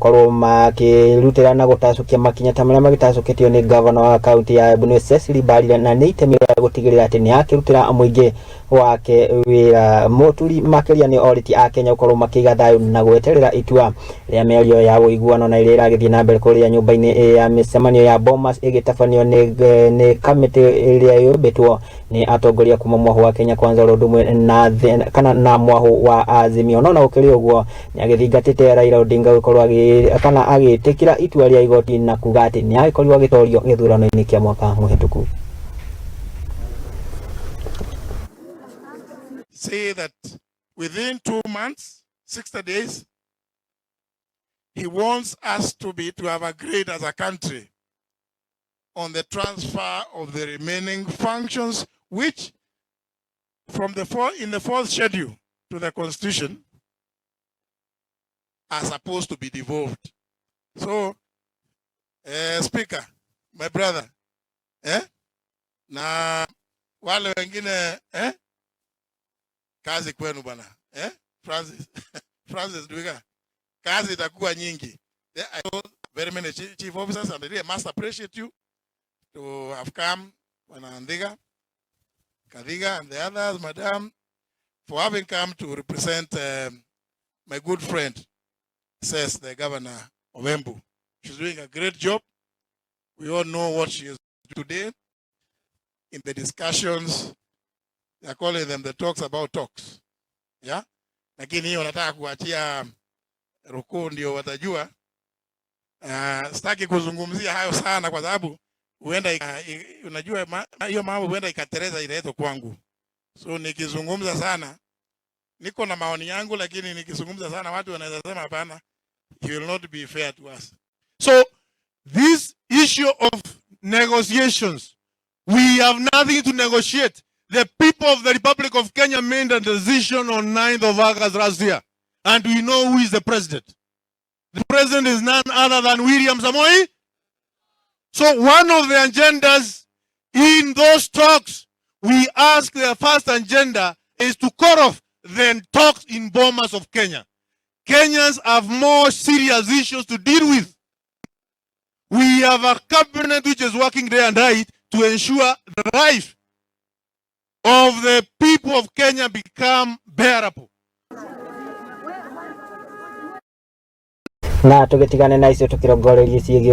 Gũkorwo makĩrutĩra na gũtacũkia makinya ta marĩa magĩtacũkĩtio nĩ gavana wa kaunti ya Embu nĩ Cecily Mbarire, na nĩ itemi rĩa gũtigĩrĩra atĩ nĩ akĩrutĩra mũingĩ wake wĩra. Mũturi makĩria nĩ orĩtie a Kenya gũkorwo makĩiga thayũ na gweterera itua rĩa mĩario ya ũiguano na ĩrĩa ĩragĩthiĩ na mbere kũrĩa nyũmba-inĩ ya mĩcemanio ya Bomas ĩgĩtabanio nĩ kamĩtĩ ĩrĩa yũmbĩtwo nĩ atongoria kuma mwahu wa Kenya Kwanza oro ũndũ ũmwe na kana na mwahu wa Azimio. No na gũkĩrĩ ũguo, nĩ agĩthingatĩte Raila Odinga gũkorwo agĩ kana agĩtĩkĩra itua rĩa igoti na kuga atĩ nĩ agĩkorirwo agĩtorio gĩthurano-inĩ kĩa mwaka mũhĩtũku. Say that within 2 months, 60 days, he wants us to have agreed as a country on the transfer of the remaining functions, which from the four, in the fourth schedule to the constitution are supposed to be devolved. So, Speaker, my brother, eh? Na wale wengine, eh? Kazi kwenu bwana, eh? Francis, Francis Ndwiga, kazi itakuwa nyingi. There I know very many chief officers and I really must appreciate you to have come, Bwana Ndhiga, Kathiga and the others, madam, for having come to represent my good friend, says the governor of Embu. She's doing a great job. We all know what she is today. In the discussions, they are calling them the talks about talks. Yeah? Lakini hiyo nataka kuachia rukuu ndio watajua. Sitaki kuzungumzia hayo sana kwa sababu huenda unajua hiyo mambo huenda ikatereza iletwe kwangu. So nikizungumza sana, niko na maoni yangu, lakini nikizungumza sana watu wanaweza sema hapana, he will not be fair to us. So this issue of negotiations, we have nothing to negotiate. The people of the Republic of Kenya made a decision on 9th of August last year, and we know who is the president. The president is none other than William Samoei. So one of the agendas in those talks, we ask, the first agenda is to call off the talks in Bomas of Kenya. Kenyans have more serious issues to deal with. We have a cabinet which is working day and night to ensure the life of the people of Kenya become bearable. Na tũgĩtigane na icio tũkĩrongoreria ciĩgiĩ